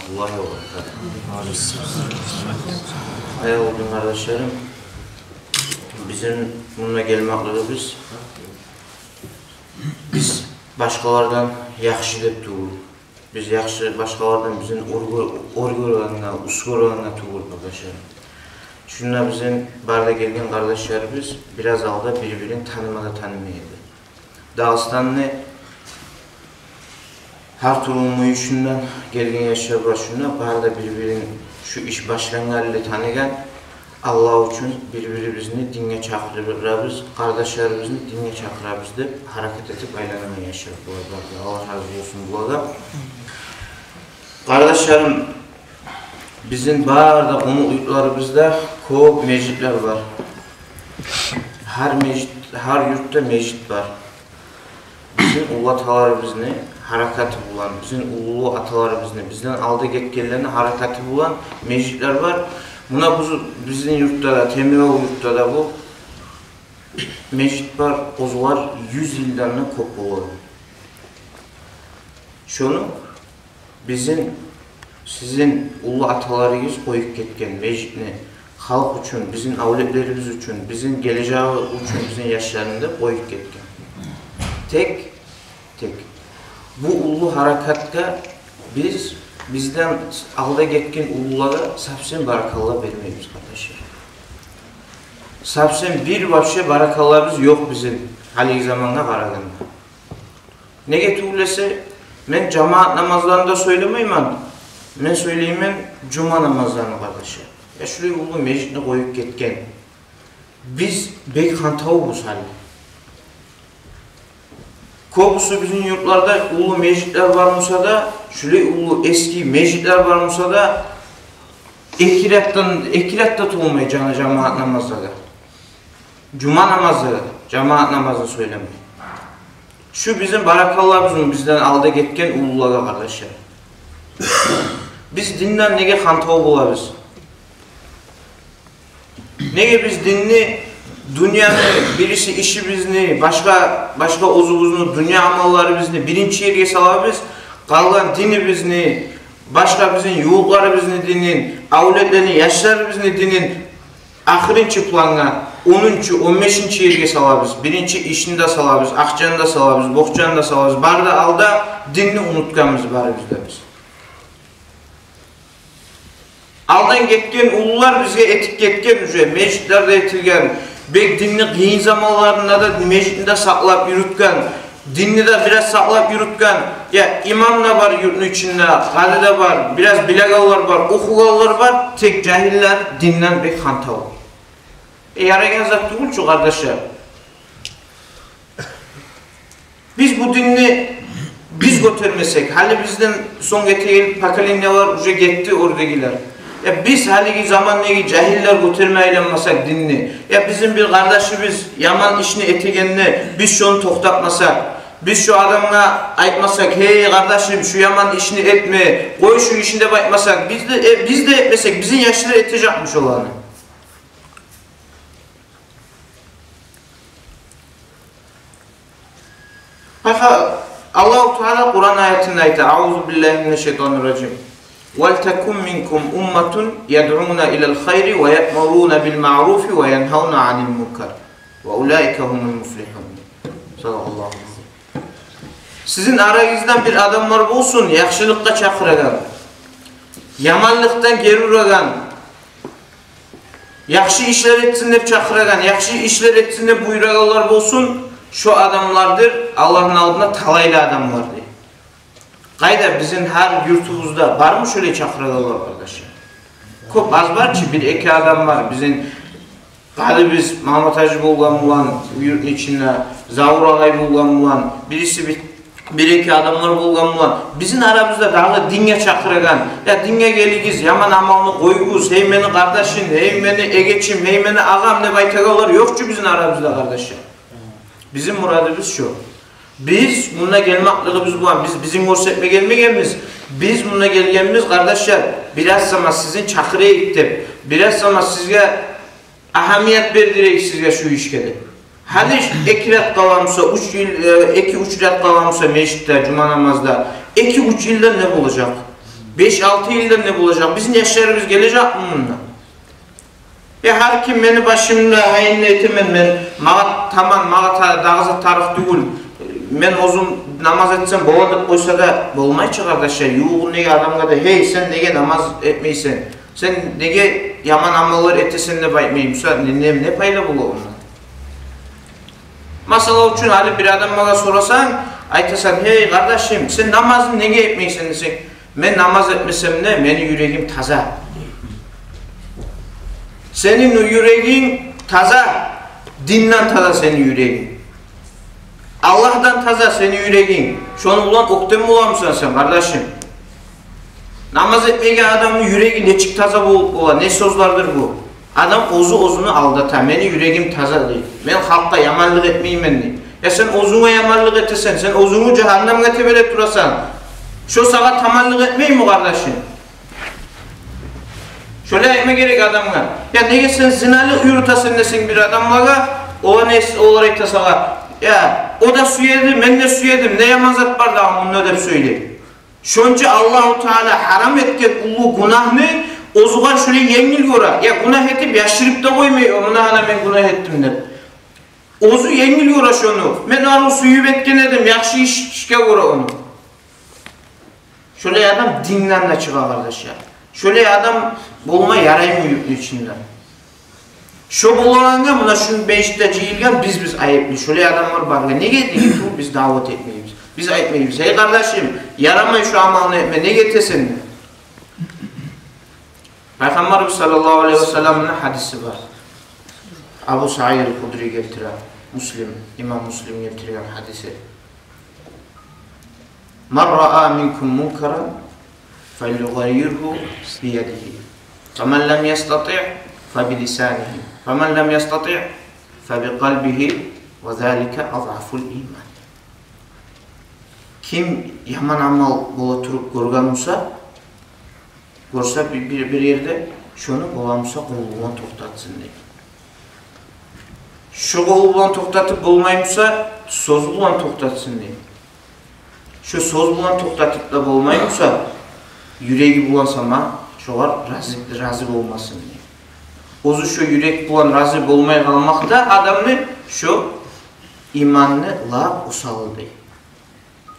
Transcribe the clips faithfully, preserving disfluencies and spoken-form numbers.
Аллагь ёлунда. Аявлу дин къардашларым, бизин мунда гелмеклигибиз, биз башгъалардан яхшы деп тюгюл. Биз яхшы башгъалардан, бизин оьр гё-, оьр гёргенге, уьст гёргенге тюгюл, къардашларым. Шунда бизин бары да гелген къардашларыбыз бираз алда бир-бирин таныма да танымай эди. Дагъыстанны гьар тюрлю мюйюшюнден гелген яшлар бар шунда, бары да бир-бирин шу иш башлангъанлы таныгъан. Аллагь учун бир-бирибизни динге чакъырабыз, къардашларыбызны динге чакъырабыз деп гьаракат этип айланагъан яшлар булар бар. Аллагь рази болсун булагъа. Къардашларым, бизин бары да къумукъ юртларыбызда кёп межитлер бар. Гьар межит, гьар юртда межит бар. Бизин уллу аталарыбызны гьаракаты булан, бизин уллу аталарыбызны, бизден алда гетгенлени гьаракаты булан межитлер бар. Муна бу бизин юртда да, Темирёл юртда да бу межит бар, оьзюгер юз йылдан да кёп бола. Шону бизин, сизин уллу аталарыгъыз къоюп гетген межитни халкъ учун, бизин авлетлерибиз учун, бизин гележеги учун, бизин яшларын деп къоюп гетген. Тек, тек бу уллу гьаракатгъа биз бизден алда гетген уллулагъа совсем баракалла бермейбиз, къардашлар. Совсем бир вообще баракаллабыз ёкъ бизин гьалиги замангъа къарагъанда. Неге тюгюл эсе, мен жамаат намазланы да сёйлемеймен, мен сёйлеймен жума намазланы, къардашлар. Я шулай уллу межитни къоюп гетген. Биз бек хантавбуз гьали. Кёбюсю бизин юртларда уллу межитлер бар буса да, шулай уллу эски межитлер бар буса да, эки ракъатдан, эки ракъат да толмай жана жамаат намазларда. Жума намазы, жамаат намазын сёйлемей. Шу бизин баракаллабызмы бизден алда гетген уллулагъа, къардашлар? Биз динден неге хантав болабыз? Неге биз динни, дюньяны, бириси ишибизни, башгъа, башгъа оьзюбюзню дюнья амалларыбызны биринчи ерге салабыз, къалгъан динибизни, башгъа бизин ювукъларыбызны динин, авлетлени, яшларыбызны динин ахырынчы плангъа, онунчу, он бешинчи ерге салабыз. Биринчи ишни де салабыз, акъчаны да салабыз, бокъчаны да салабыз. Бары да алда динни унутгъанбыз барыбыз да биз. Алдан гетген уллулар бизге этип гетген уже, межитлер де этилген, бек динни къыйын заманларында да межитни де сакълап юрютген, динни де бираз сакълап юрютген, я, имам да бар юртну ичинде, къади де бар, бираз билегенлер бар, охугъанлар бар, тек жагьиллер динден бек хантав. Э, ярайгъан зат тюгюл чю, къардашлар. Биз бу динни биз гётермесек, гьали бизден сонг гетеген поколениялар уже гетди, оьрдегилер. Я биз гьалиги замандагъы жагьиллер гётерме айланмасакъ динни, я бизин бир къардашыбыз яман ишни этегенде биз шону токътатмасакъ, биз шо адамгъа айтмасакъ: «Гьей, къардашым, шу яман ишни этме, къой шу ишни», — деп айтмасакъ, биз де, э, биз де этмесек, бизин яшлар этежекми шоланы? Бакъ, Аллагьу Таала Къуран аятында айта: «Аузу биллагьи минаш-шайтанир-ражим. Валтакун минкум умматун ядъуна илал хайри ва яъмуруна бил маъруфи ва янгьавна анил мункар. Ва улаика гьумул муфлихун». Садакъаллагьу. Сизин арагъыздан бир адамлар болсун, яхшылыкъгъа чакъырагъан, яманлыкъдан гери урагъан, яхшы ишлер этсин деп чакъырагъан, яхшы ишлер этсин деп буюрагъанлар болсун, шо адамлардыр Аллагьны алдында талайлы адамлар, дей. Къайда, бизин гьар юртубузда бармы шолай чакъырагъанлар, къардашлар? Кёп аз бар чы, бир-эки адам бар. Бизин къадибиз Магьаммат-гьажи болгъан булан, юртну ичинде Завур агъай болгъан булан, бириси бир, бир-эки адамлар болгъан булан, бизин арабызда дагъы динге чакъырагъан, я динге гелигиз, яман амалны къоюгъуз, гьей мени къардашым, гьей мени эгечим, гьей мени агъам деп айтагъанлар ёкъ чу бизин арабызда, къардашлар. Бизин мурадыбыз шо. Биз мунда гелмеклигибиз булан, биз бизин гёрсетме гелмегенбиз. Биз мунда гелгенбиз, къардашлар, бираз сама сизин чакъырайыкъ деп, бираз сама сизге агьамият бердирейик сизге шу ишге деп. Гьали эки ракъат къала буса, уьч йыл, э, эки-уьч ракъат къала буса межитде жума намазда, эки-уьч йылдан не болажакъ? Беш-алты йылдан не болажакъ? Бизин яшларыбыз гележекми мунда? Э, гьар ким мени башымда гьайын этемен мен, магъа таман, магъа та-, дагъы зат тарыкъ тюгюл. Мен оьзюм намаз этсем бола деп къойса да болмай чы, къардашлар. Ювугъундагъы адамгъа да: «Гьей, сен неге намаз этмейсен? Сен неге яман амаллар этесен?» — деп айтмай буса, не, не, не пайда бола ондан? Масала учун, гьали бир адамгъа сорасанг, айтасан: «Гьей, къардашым, сен намазны неге этмейсен?» — десенг, «Мен намаз этмесем де, мени юрегим таза». Сени юрегинг таза, динден таза сени юрегинг. Аллагьдан таза сени юрегинг. Шону булан оьктем боламысан сен, къардашым? Намаз этмеген адамны юреги нечик таза болуп бола, не сёзлердир бу? Адам оьзю оьзюн алдата: «Мени юрегим таза», — дей. «Мен халкъгъа яманлыкъ этмеймен», — дей. Я сен оьзюнге яманлыкъ этесен, сен оьзюнгню жагьаннемге тебере турасан. Шо сагъа таманлыкъ этмейми, къардашым? Шолай айтма герек адамгъа. Я неге сен зиналыкъ юрютесен десенг бир адамлагъа, о не, олар айта сагъа: «Я, о да сюеди, мен де сюедим, не яман зат бар дагъы мунда?» — деп сёйлей. Шонча Аллагьу Таала гьарам этген уллу гюнагьны оьзюгер шолай енгил гёре. Я гюнагь этип яшырып да къоймай, о, муна гьана мен гюнагь этдим деп. Оьзю енгил гёре шону. Мен ону сююп этген эдим, яхшы иш, ишге гёре ону. Шолай адам динден де чыгъа, къардашлар. Шолай адам болма яраймы юртну ичинде? Шо болгъангъа, муна шу межитде жыйылгъан биз, биз айыплы. Шолай адамлар баргъа. Неге деген тюгюл, биз даъват этмейбиз. Биз айтмайбыз: «Гьей, къардашым, ярамай шу амалны этме, неге этесен?» Пайхаммарыбыз саллаллагьу алайгьи ва салламны гьадиси бар. Абу Саид аль-Худри гелтире, Муслим, имам Муслим гелтирген гьадиси. «Ман раа минкум мункаран фальюгъаййиргьу биядигьи, фаман лам ястатиъ фабилисанигьи, фаман лам ястатиъ фабикъалбигьи, ва залика азъафуль иман». Ким яман амал бола туруп гёрген буса, гёрсе бир, бир, бир ерде, шону бола буса къолу булан токътатсын дей. Шо къолу булан токътатып болмай буса, сёзю булан токътатсын дей. Шо сёз булан токътатып да болмай буса, юреги булан сама шогъар рази, рази болмасын дей. Оьзю шо юрек булан рази болмай къалмакъ да адамны шо иманны лап осалы дей.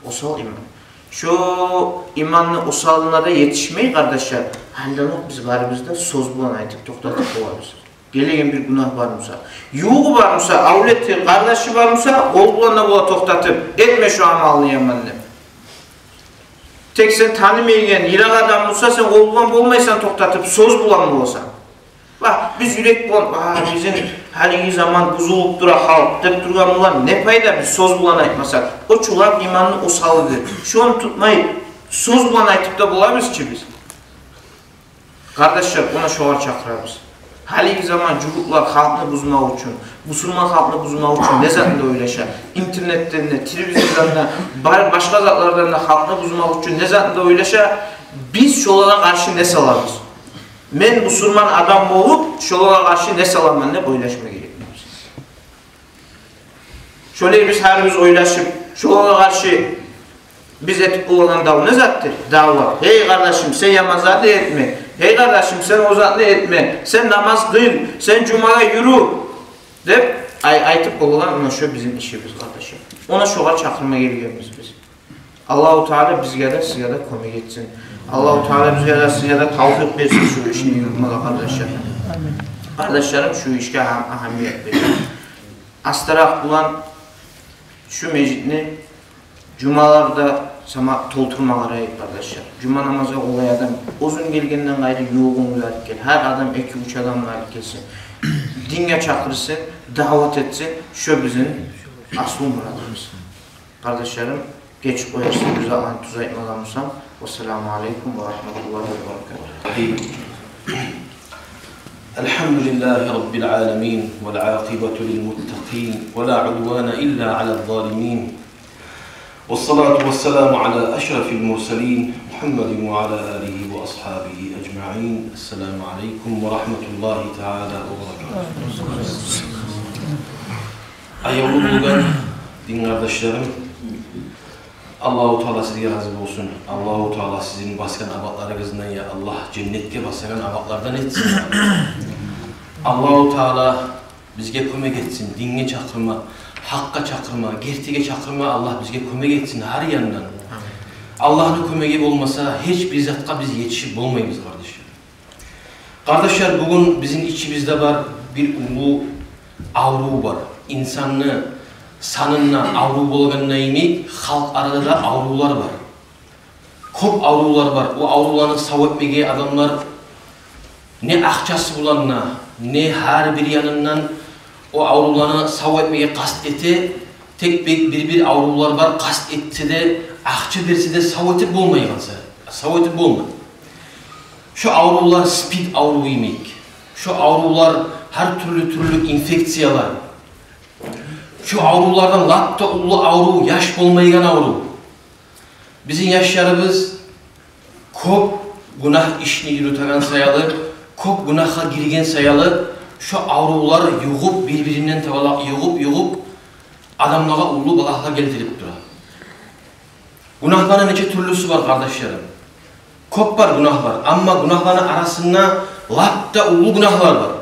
Осал иман. Шо иманны осалына да етишмей, къардашлар, гьалиден окъ биз барыбыз да сёз булан айтып токътатып болабыз. Гелеген бир гюнагь бар буса, ювугъу бар буса, авлети, къардашы бар буса, къол булан да бола токътатып: «Этме шо амалны, яман», — деп. Тек сен танымайгъан йыракъ адам буса, сен къол булан болмайсан токътатып, сёз булан боласан. Ва биз юрек булан, а, бизин гьалиги заман бузулуп тура халкъ деп тургъан булан не пайда, биз сёз булан айтмасакъ? О чу лап иманны осалыдыр. Шону тутмай, сёз булан айтып да болабыз чы биз. Къардашлар, она шогъар чакъырабыз. Гьалиги заман жугьутлар халкъны бузмакъ учун, бусурман халкъны бузмакъ учун не затны да ойлаша. Интернетден де, телевизордан да, бар, башгъа затлардан да халкъны бузмакъ учун не затны да ойлаша. Биз шолагъа къаршы не салабыз? Мен бусурман адам болуп, шолагъа къаршы не саламан деп ойлашма герекбиз. Шолай биз гьарибиз ойлашып, шолагъа къаршы биз этип болагъан дав не затдыр? Даъват. «Гьей, къардашым, сен яман затны этме. Гьей, къардашым, сен о затны этме. Сен намаз къыл, сен жумагъа юрю», — деп ай-, айтып болагъан, она шо бизин ишибиз, къардашлар. Она шогъар чакъырма гелгенбиз биз. Аллагьу Таала бизге де, сизге де кёмек этсин. Аллагьу Таала бизге де, сизге де тавфикъ берсин шу ишни юрютмеге, къардашлар. Къардашларым, шу ишге агь-, агьамият беринг. Астаракъ булан шу межитни жумаларда сама толтурма къарайыкъ, къардашлар. Жума намазгъа къолай адам оьзюнг гелгенден къайры ювугъунгну да алып гел. Гьар адам эки-уьч адамны алып гелсин. Динге чакъырсын, даъват этсин. Шо бизин аслу мурадыбыз. Къардашларым, гечип къоярсыз, бир затланы тюз айтмагъан бусам. Вассаламу алейкум ва рагьматуллагьи ва баракатугь. الحمد لله رب العالمين، والعاقبة للمتقين، ولا عدوان إلا على الظالمين، والصلاة والسلام على أشرف المرسلين، محمد وعلى آله وأصحابه أجمعين. السلام عليكم ورحمة الله تعالى وبركاته. Аявлу болгъан дин къардашларым, Аллагьу Таала сизге рази болсун. Аллагьу Таала сизин басгъан абатларыгъызны, я Аллагь, женнетге басагъан абатлардан этсин. Аллагьу Таала бизге кёмек этсин, динге чакъырма, гьакъгъа чакъырма, гертиге чакъырма Аллагь бизге кёмек этсин гьар яндан. Аллагьны кёмеги болмаса, гьеч бир затгъа биз етишип болмайбыз, къардашлар. Къардашлар, бугюн бизин ичибизде бар бир уллу аврув бар. Инсанны санында аврув болгъанда йимик, халкъ арада да аврувлар бар. Кёп аврувлар бар. О аврувланы сав этмеге адамлар не акъчасы булан да, не гьар бир янындан о аврувланы сав этмеге къаст эте. Тек бек бир-бир аврувлар бар, къаст этсе де, акъча берсе де сав этип болмайгъан са-, сав этип болмай. Шо аврувлар СПИД аврув йимик. Шо аврувлар гьар тюрлю-тюрлю инфекциялар. Шо аврувлардан лап да уллу аврув яш болмайгъан аврув. Бизин яшларыбыз кёп гюнагь ишни юрютеген саялы, кёп гюнагьгъа гирген саялы, шо аврувлар югъуп, бир-биринден табалакъ югъуп-югъуп, адамлагъа уллу балагьлар гелтирип тура. Гюнагьланы нече тюрлюсю бар, къардашларым. Кёп бар гюнагьлар, амма гюнагьланы арасында лап да уллу гюнагьлар бар.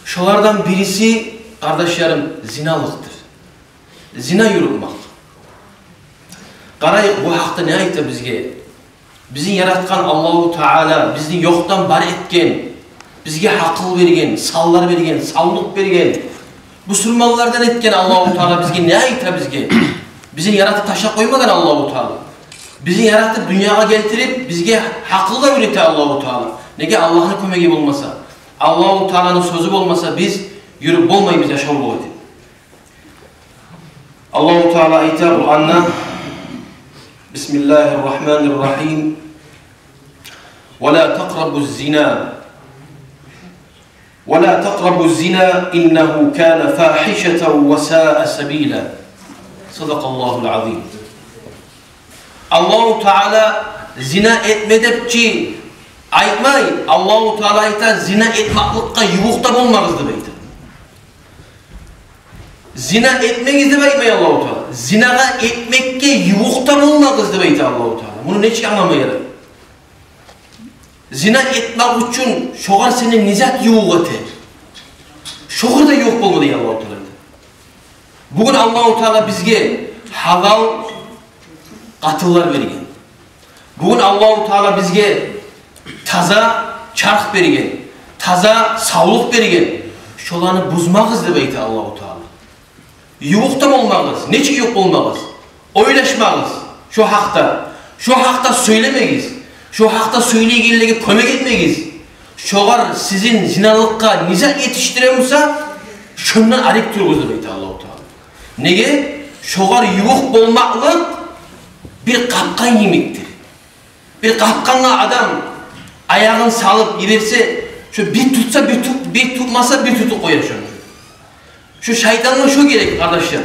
Шолардан бириси, къардашларым, зиналыкъдыр. Зина юрютмек. Къарайыкъ, бу гьакъда не айта бизге? Бизин яратгъан Аллагьу Таала, бизин ёкъдан бар этген, бизге гьакъыл берген, санлар берген, савлукъ берген, бусурманлардан этген Аллагьу Таала бизге не айта бизге? Бизин яратып ташлап къоймагъан Аллагьу Таала. Бизин яратып дюньягъа гелтирип, бизге гьакъыл да уьйрете Аллагьу Таала. Неге? Аллагьны кёмеги болмаса, Аллагьу Тааланы сёзю болмаса, биз юрюп болмайбыз яшавлукъ этип. Аллагьу Таала айта Къуранда: بسم الله الرحمن الرحيم. ولا تقربوا الزنا. ولا تقربوا الزنا إنه كان فاحشة وساء سبيلا. صدق الله العظيم. Аллагьу Таала зина этме деп чи айтмай, Аллагьу Таала айта, зина этмекликге ювукъ да болмагъыз деп айта. Зина этмегиз деп айтмай Аллагьу Таала. Зинагъа этмекге ювукъ да болмагъыз деп айта Аллагьу Таала. Муну нечик англама ярай? Зина этмек учун шогъар сени не зат ювукъ эте? Шогъар да ювукъ болма дей Аллагьу Таала. Бугюн Аллагьу Таала бизге гьалал къатынлар берген. Бугюн Аллагьу Таала бизге таза чарх берген, таза савлукъ берген. Шоланы бузмагъыз деп айта Аллагьу Таала. Ювукъ да болмагъыз, нечик ювукъ болмагъыз? Ойлашмагъыз шо гьакъда. Шо гьакъда сёйлемегиз. Шо гьакъда сёйлейгенлеге кёмек этмегиз. Шогъар сизин зиналыкъгъа не зат етишдире буса, шондан арек туругъуз деп айта Аллагьу Таала. Неге? Шогъар ювукъ болмакълыкъ бир къапкъан йимикдир. Бир къапкъангъа адам аягъын салып йиберсе, шо бир тутса, бир тут-, бир тутмаса, бир тутуп къоя шону. Шо шайтангъа шо герек, къардашлар.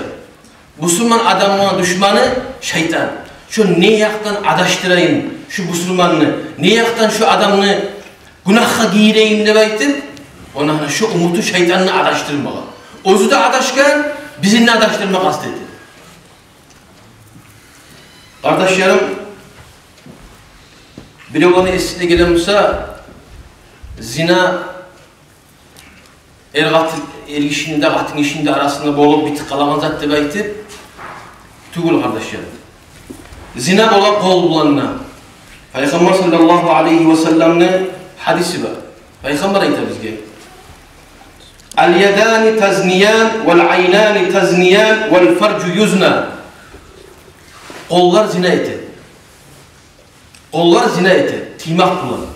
Бусурман адамны душманы шайтан. Шо не якъдан адашдырайым шо бусурманны, не якъдан шо адамны гюнагьгъа гийирейим деп айтып, ондан шо умуту шайтанны адашдырмагъа. Оьзю де адашгъан, бизин де адашдырма къаст эте. Къардашларым, биревлени эсине геле буса, зина эр-къатын, эргишини де, къатынгишини де арасында болуп битип къалагъан зат деп айтып тюгюл, къардашларым. Зина бола къол булан да. Пайхаммар саллаллагьу алайгьи ва салламны гьадиси бар. Пайхаммар айта бизге: اليدان تزنيان والعينان تزنيان والفرج يزنى. Къоллар зина эте. Къоллар зина эте, тиймек булан.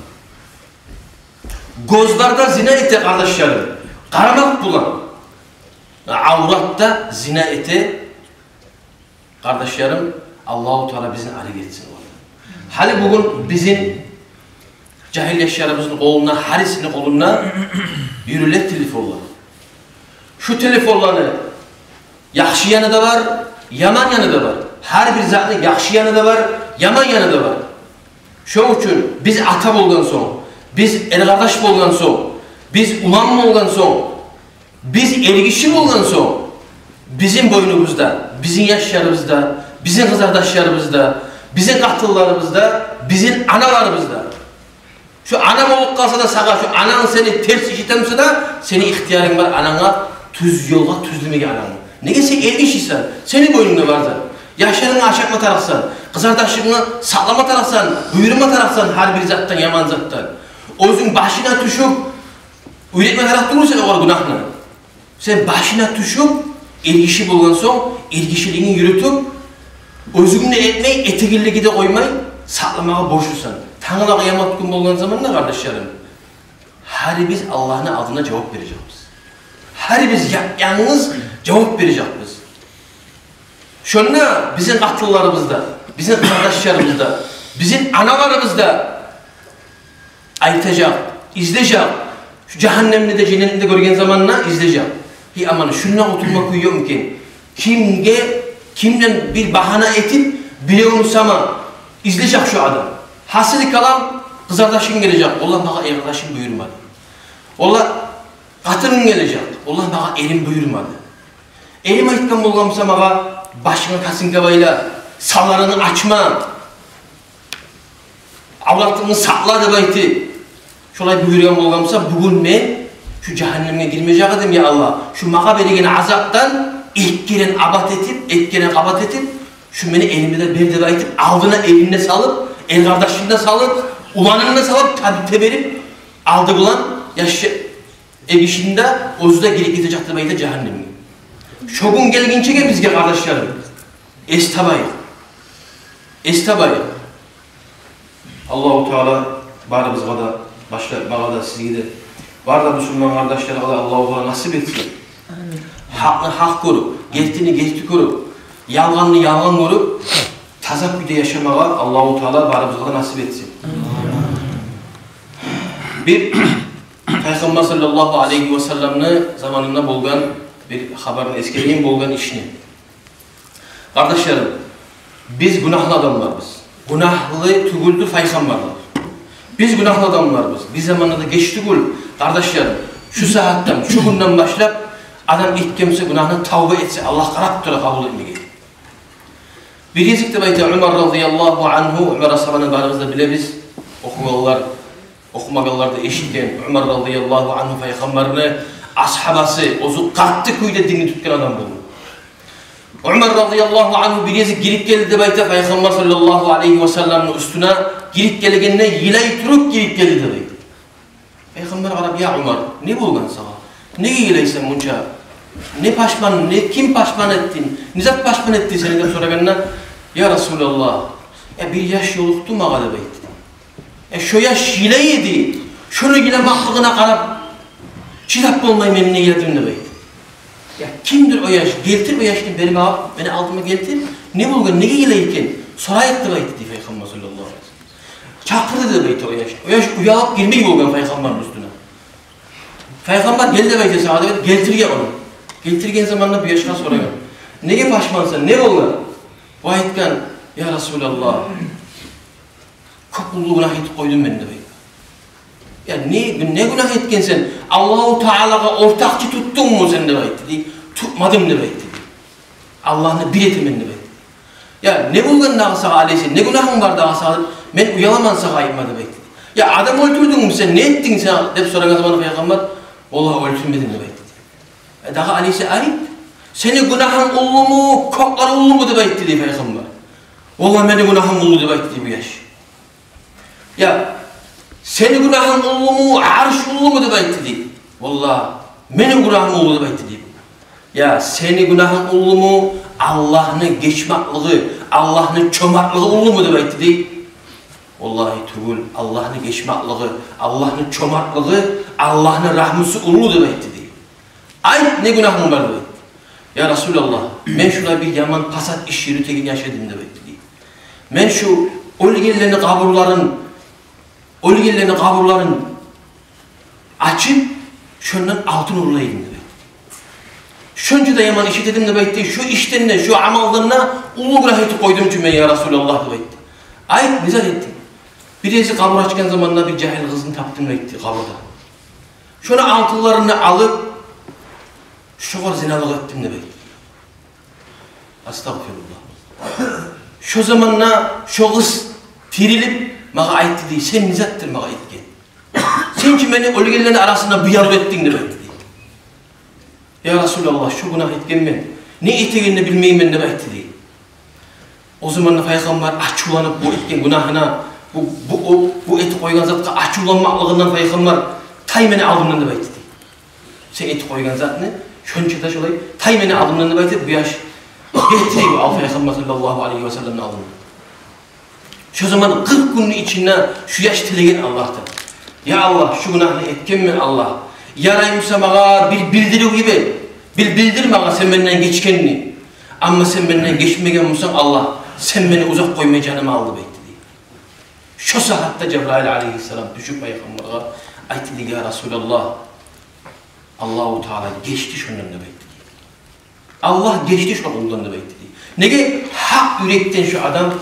Гёзлер де зина эте, къардашларым, къарамакъ булан. Аврат да зина эте, къардашларым, Аллагьу Таала бизин арек этсин ондан. Гьали бугюн бизин жагьил яшларыбызны къолунда, гьарисини къолунда юрюле телефонлар. Шу телефонланы яхшы яны да бар, яман яны да бар. Гьар бир затны яхшы яны да бар, яман яны да бар. Шону учун биз ата болгъан сонг, биз эр-къардаш болгъан сонг, биз улан болгъан сонг, биз эргиши болгъан сонг, бизин бойнубузда, бизин яшларыбызда, Бизин къызардашларыбыз да, бизин къатынларыбыз да, бизин аналарыбыз да. Шо ана болуп къалса да сагъа, шо ананг сени терс иш этемсе де, сени ихтиярынг бар анангны тюз ёлгъа тюзлемеге анангны. Неге, сен эркишисен, сени бойнунгда бар зат. Яшларынгны ашатма тарыкъсан, къызардашынгны сакълама тарыкъсан, буюрма тарыкъсан гьар бир затдан, яман затдан. Оьзюнг башына тюшюп, уьйретме тарыкъ тюгюл сен огъар гюнагьны. Сен башына тюшюп, эркиши болгъан сонг, эркишилигингни юрютюп, оьзюнг де этмей, этегенлеге де къоймай, сакъламагъа борчлусан. Тангала къыямат гюн болгъан заманда, къардашларым, гьарибиз Аллагьны алдында жавап бережекбиз. Гьарибиз яп-янгыз жавап бережекбиз. Шонда бизин къатынларыбыз да, бизин къызардашларыбыз да, бизин аналарыбыз да айтажакъ, излежек. Шу жагьаннемни де, женнетни де гёрген заманда излежек. Гьей, аман, шундан къутулма кюй ёкъму экен? Кимге, кимден бир багьана этип, биревню сама излежек шу адам. Гьасили калам, къызардашынг гележек: «Валлагь, магъа эркъардашым буюрмады». Валлагь, къатынынг гележек: «Валлагь, магъа эрим буюрмады. Эрим айтгъан болгъан буса магъа: башынга косынка байла, санларынгны ачма, авратынгны сакъла», – деп айтып, шолай буюргъан болгъан буса, бугюн мен шу жагьаннемге гирмежек эдим, я Аллагь. Шу магъа береген азапдан эки керен абат этип, эки керен къабат этип, шу мени эриме де бер деп айтып, алдына эрин де салып, эркъардашын да салып, уланын да салып, таб-, теберип, алды булан яш эркишини де, оьзю де гирип гетежек деп айта жагьаннемге. Шо гюн гелгинчеге бизге, къардашларым, эс табайыкъ. Эс табайыкъ. Аллагьу Таала барыбызгъа да, башлап магъа да, сизге де, бары да бусурман къардашлагъа да Аллагьу Таала насип этсин. Амин. Гьакъны гьакъ гёрюп, гертини герти гёрюп, ялгъанны ялгъан гёрюп, таза кюйде яшамагъа Аллагьу Таала барыбызгъа да насип этсин. Амин. Бир Пайхаммар саллаллагьу алайгьи ва салламны заманында болгъан бир хабарны эсгерейим, болгъан ишни. Къардашларым, биз гюнагьлы адамларбыз. Гюнагьлы тюгюлдюр пайхаммарлар. Биз гюнагьлы адамларбыз. Биз заманда да геч тюгюл, къардашларым. Шу сагьатдан, шу гюнден башлап адам этген буса гюнагьны, тавба этсе, Аллагь къарап тура къабул этмеге. Бир гезик деп айта Умар радияллагьу ангьу, Умар асгьабаны барыбыз да билебиз. Охугъанлар, охумагъанлар да эшитген. Умар радияллагьу ангьу, пайхаммарны асгьабасы, оьзю къатты кюйде динни тутгъан адам болгъан. Умар радияллагьу ангьу бир гезик гирип гелди деп айта пайхаммар саллаллагьу алайгьи ва салламны уьстюне, гирип гелгенде йылай туруп гирип гелди деп айта. Пайхаммар къарап: «Я Умар, не болгъан сагъа? Неге йылайсан мунча? Не пашман, не, ким пашман этди? Не зат пашман этди сени?» – деп сорагъанда: «Я Расулаллагь, я бир яш ёлукъду магъа, – деп айтды. – Я шо яш йылай эди, шону йыламакълыгъына къарап, чыдап болмай мен йыладым, – деп айтды. – Я кимдир о яш? Гелтир о яшны бери магъа, мени алдыма гелтир. Не болгъан, неге йылай экен? Сорайыкъ», – деп айтды дей пайхаммар саллаллагьу алайгьи ва саллам. Чакъырды деп айта о яшны. О яш уялып гирмей болгъан пайхаммарны уьстюне. Пайхаммар: «Гел, – деп айта, – сагъа», – деп айтып, гелтирген ону. Гелтирген заманда бу яшгъа сорагъан: «Неге пашмансан, не болгъан?» Бу айтгъан: «Я Расулаллагь, кёп уллу гюнагь этип къойдум мен», – деп айта. «Я не, не гюнагь этгенсен? Аллагьу Таалагъа ортакъчы тутдунгму сен?» – деп айтды дей. «Тутмадым, – деп айтды дей. – Аллагьны бир этемен», – деп айтды. «Я не болгъан дагъы сагъа, алайса, не гюнагьынг бар дагъы сагъа? Мен уяламан сагъа айтма», – деп айтды. «Я адам оьлтюрдюнгмю сен, не этдинг сен?» – деп сорагъан заманда пайхаммар: «Валлагь, оьлтюрмедим», – деп айтды. «Э, дагъы, алайса, айт, сени гюнагьынг уллуму, кёклер уллуму?» – деп айтды дей пайхаммар. «Валлагь, мени гюнагьым уллу», – деп айтды дей бу яш. «Я сени гюнагьынг уллуму, арш уллуму?» – деп айтды дей. «Валлагь, мени гюнагьым уллу», – деп айтды дей. «Я сени гюнагьынг уллуму, Аллагьны гечмакълыгъы, Аллагьны чомартлыгъы уллуму?» – деп айтды дей. «Валлагь, тюгюл, Аллагьны гечмакълыгъы, Аллагьны чомартлыгъы, Аллагьны рагьмусу уллу», – деп айтды дей. «Айт, не гюнагьынг бар?» – деп айтды. «Я Расулаллагь, мен шулай бир яман пасат иш юрютеген яш эдим, – деп айтды дей. – Мен шу оьлгенлени къабурларын, оьлгенлени къабурларын ачып, шондан алтын урлай эдим, – деп айтды. – Шонча да яман иш этедим, – деп айтды. – Шу ишден де, шу амалдан да уллу гюнагь этип къойдум чу мен, я Расулаллагь», – деп айтды. «Айт, не зат этдинг?» «Бир гезик къабур ачгъан заманда бир жагьил къызны тапдым, – деп айтды, – къабурда. Шону алтынларын алып, шогъар зиналыкъ этдим», – деп айтды. «Астагъфируллагь. Шо заманда шо къыз тирилип магъа айтды дей: «Сен не затдыр магъа этген? Сен чи мени оьлгенлени арасында бу ярлы этдинг», — деп айтды дей. «Я Расулаллагь, шо гюнагь этгенмен, не этегенни билмеймен», — деп айтды дей. О заманда пайхаммар ачувланып, бу этген гюнагьына, бу, бу, о, бу этип къойгъан затгъа ачувланмакълыгъындан пайхаммар: «Тай мени алдымдан», — деп айтды дей. «Сен этип къойгъан затны, шонча да шолай, тай мени алдымдан», — деп айтып, бу яш гетди дей, ал пайхаммар саллаллагьу алайгьи ва салламны алдында. Шо заман къыркъ гюнню ичинде шу яш тилеген Аллагьдан: «Я Аллагь, шу гюнагьны этгенмен, Аллагь. Ярай буса магъа бир билдирив йибер. Бир билдир магъа сен менден гечгенни. Амма сен менден гечмеген бусанг, Аллагь, сен мени узакъ къоймай, жанымны ал», — деп айтды дей. Шо сагьатда Жабраил алайгьиссалам тюшюп пайхаммаргъа айтды дей: «Я Расулаллагь, Аллагьу Таала гечди шондан», — деп айтды дей. «Аллагь гечди шо къулдан», — деп айтды дей. Неге? Гьакъ юрекден шо адам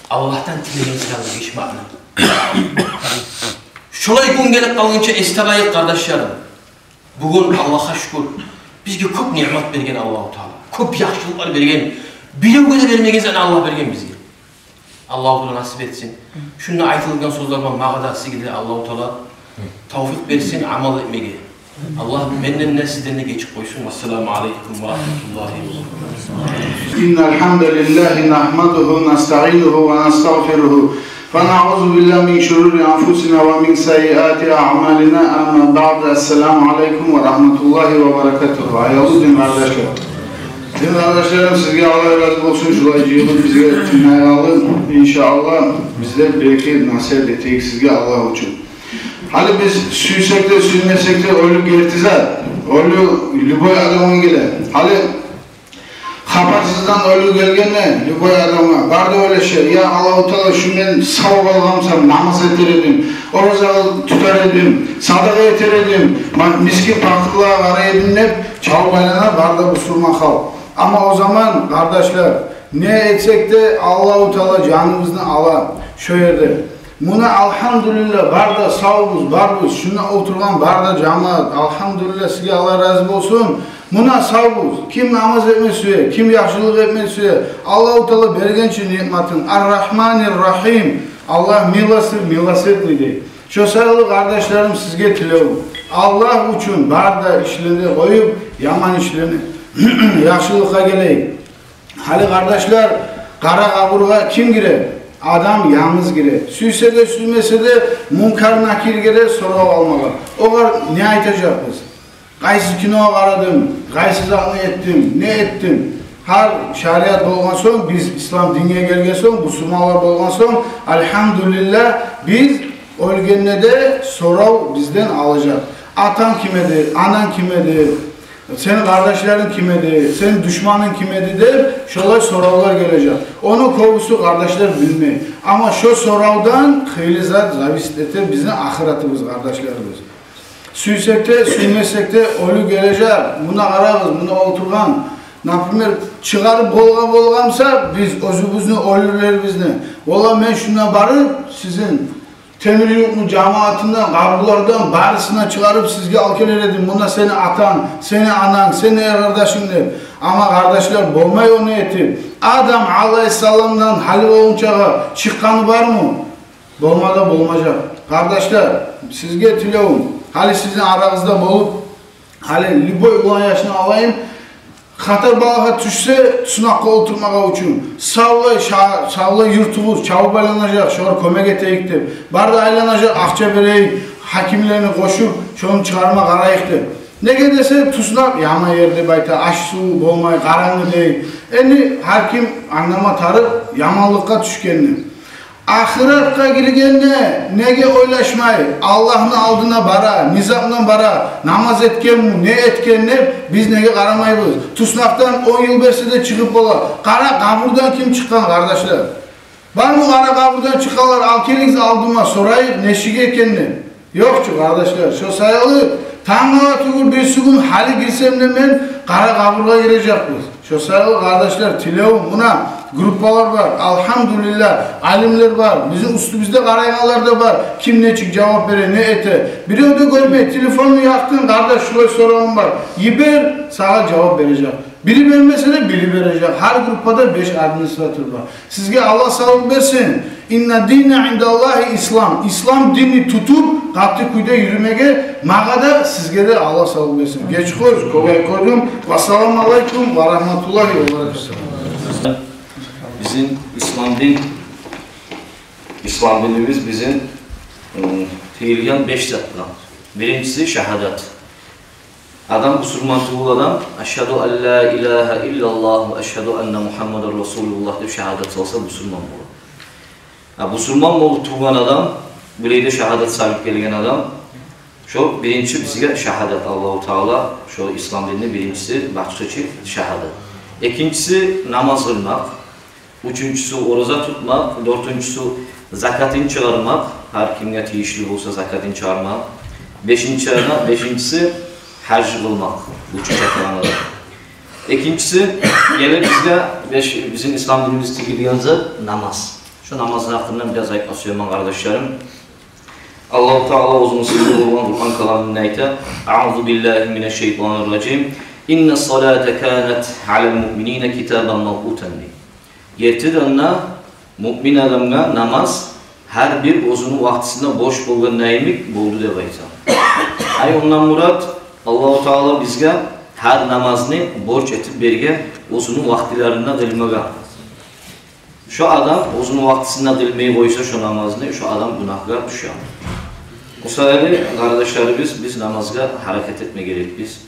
Аллагьдан тилеген саялы гечмекни. Шолай гюн гелип къалгъынча эсде алайыкъ, къардашларым. Бугюн, Аллагьгъа шюкюр, бизге кёп ниъмат берген Аллагьу Таала. Кёп яхшылыкълар берген. Биревге де бермеген затны Аллагь берген бизге. Аллагьу Таала насип этсин. Шунда айтылгъан сёзлер бар, магъа да, сизге де Аллагьу Таала тавфикъ берсин амал этмеге. Аллагь менден де, сизден де гечип къойсун. Вассаламу алайкум ва рагьматуллагьи ва баракатугь. إن الحمد لله نحمده ونستعينه ونستغفره ونعوذ بالله من شرور أنفسنا ومن سيئات أعمالنا. أما بعد. السلام عليكم ورحمة الله وبركاته. Аявлу дин къардашлар. Дин къардашларым, сизге Аллагь рази болсун, шулай жыйылып бизге тынглайгъанлы. Иншааллагь, биз де бир-эки насигьат этейик сизге Аллагь учун. Гьали биз сюйсек де, сюймесек де, оьлюм герти зат. Оьлюм любой адамгъа геле. Гьали хабарсыздан оьлюм гелгенде любой адамгъа, бары да ойлаша: «Я Аллагьу Таала, шу мен сав къалгъан бусам, намаз этер эдим, ораза тутар эдим, садагъа этер эдим, ма-, мискин-пакъырлагъа къарар эдим», — деп чабып айлана бары да бусурман халкъ. Амма о заман, къардашлар, не этсек де, Аллагьу Таала жаныбызны ала шо ерде. Муна, алгьамдулиллагь, бары да савбуз, барбыз. Шунда олтургъан бары да жамаат, алгьамдулиллагь, сизге Аллагь рази болсун. Муна, савбуз. Ким намаз этме сюе, ким яхшылыкъ этме сюе, Аллагьу Таала берген чи ниъматын. Ар-Рагьманир-Рагьим. Аллагь милостив, милосердный дей. Шо саялы, къардашларым, сизге тилевюм: Аллагь учун бары да ишлени къоюп, яман ишлени яхшылыкъгъа гелейик. Гьали, къардашлар, къара къабургъа ким гире? Адам янгыз гире. Сюйсе де, сюймесе де, Мункар-Накир гире сорав алмагъа. Огъар не айтажакъбыз? Къайсы киногъа къарадым, къайсы затны этдим, не этдим? Гьар шариат болгъан сонг, биз ислам динге гелген сонг, бусурманлар болгъан сонг, алгьамдулиллагь, биз оьлгенде де сорав бизден алажакъ. Атанг ким эди, ананг ким эди? Сени къардашларынг ким эди, сени душманынг ким эди деп, шолай соравлар гележек. Ону кёбюсю, къардашлар, билмей. Амма шо соравдан хыйлы зат зависит эте бизин ахыратыбыз, къардашларыбыз. Сюйсек де, сюймесек де, оьлюм гележек. Муна къарагъыз, муна олтургъан. Например, чыгъарып болгъа-, болгъан буса, биз оьзюбюзню оьлюлерибизни, валлагь, мен шунда барып, сизин Темирюртну жамаатындан, къабурлардан барысын да чыгъарып сизге алып гелер эдим. Муна сени атанг, сени ананг, сени эркъардашынг деп. Амма, къардашлар, болмай ону этип. Адам алайгьиссаламдан гьали болгъунчагъа чыкъгъаны бармы? Болма да болмажакъ. Къардашлар, сизге тилевюм, гьали сизин арагъызда болуп, гьали любой улан яшны алайым, хата балагьа тюшсе, туснакъгъа олтурмагъа учун, савлай ша-, савлай юртубуз чабып айланажакъ, шогъар кёмек этейик деп. Бары да айланажакъ, акъча берейик, гьакимлени къошуп, шону чыгъарма къарайыкъ деп. Неге десе, туснакъ яман ер деп айта, аш-сув болмай, къарангы дей. Энни гьар ким англама тарыкъ яманлыкъгъа тюшгенни. Ахыратгъа гиргенде неге ойлашмай, Аллагьны алдына бара, низамдан бара, намаз этгенми, не этген деп, биз неге къарамайбыз? Туснакъдан он йыл берсе де чыгъып бола. Къара, къабурдан ким чыкъгъан, къардашлар? Бармы къара къабурдан чыкъгъанлар? Алып гелигиз алдыма, сорайыкъ, нечик экен деп. Ёкъ чу, къардашлар. Шо саялы тангала тюгюл, бирисигюн гьали гирсем де мен, къара къабургъа гирежекбиз. Шо саялы, къардашлар, тилевюм, муна группалар бар, алгьамдулиллагь, алимлер бар, бизин уьстюбюзде къарайгъанлар да бар. Ким нечик жавап бере, не эте? Бирев де гёрмей, телефонну якъдынг, къардаш, шулай соравум бар. Йибер, сагъа жавап бережек. Бири бермесе де, бири бережек. Гьар группада беш администратор бар. Сизге Аллагь савлукъ берсин. Инна дина индаллагьи ислам. Ислам динни тутуп, къатты кюйде юрюмеге магъа да, сизге де Аллагь савлукъ берсин. Геч къой, кёп айтып къойдум. Вассаламу алайкум ва рагьматуллагьи ва баракатугь. Бизин ислам дин, ислам динибиз бизин, м, тигилген беш затдан. Биринчиси шагьадат. Адам, бусурман тюгюл адам, ашгьаду ан ла илагьа иллаллагь ва ашгьаду анна Мугьаммадан расулуллагь деп шагьадат салса, бусурман бола. А бусурман болуп тувгъан адам, булай да шагьадат салып гелген адам, шо биринчи бизге шагьадат. Аллагьу Таала шо ислам динни биринчиси, башчысы шагьадат. Экинчиси намаз къылмакъ. Уьчюнчюсю ораза тутмакъ, дёртюнчюсю закатын чыгъармакъ, гьар кимге тийишли болса закатын чыгъармакъ. Бешинчи, бешинчиси гьаж къылмакъ, уьч чакъыргъан адам. Экинчиси, геле бизге беш, бизин ислам динибиз тигилген зат намаз. Шо намазны гьакъында бираз айтма сюемен, къардашларым. Аллагьу Таала оьзюню сыйлы болгъан Къуран каламында айта: «Аузу биллагьи минаш шайтанир ражим. Инна салата канат алал муъминина китабан мавкъутан», — дей. Гертиден де, муъмин адамгъа намаз гьар бир оьзюню вакътисинде борч болгъан йимик болду деп айта. Ай, ондан мурат, Аллагьу Таала бизге гьар намазны борч этип берген оьзюню вакътилеринде къылмагъа. Шо адам оьзюню вакътисинде къылмай къойса шо намазны, шо адам гюнагьгъа тюше. О саялы, къардашларыбыз, биз намазгъа гьаракат этме герекбиз.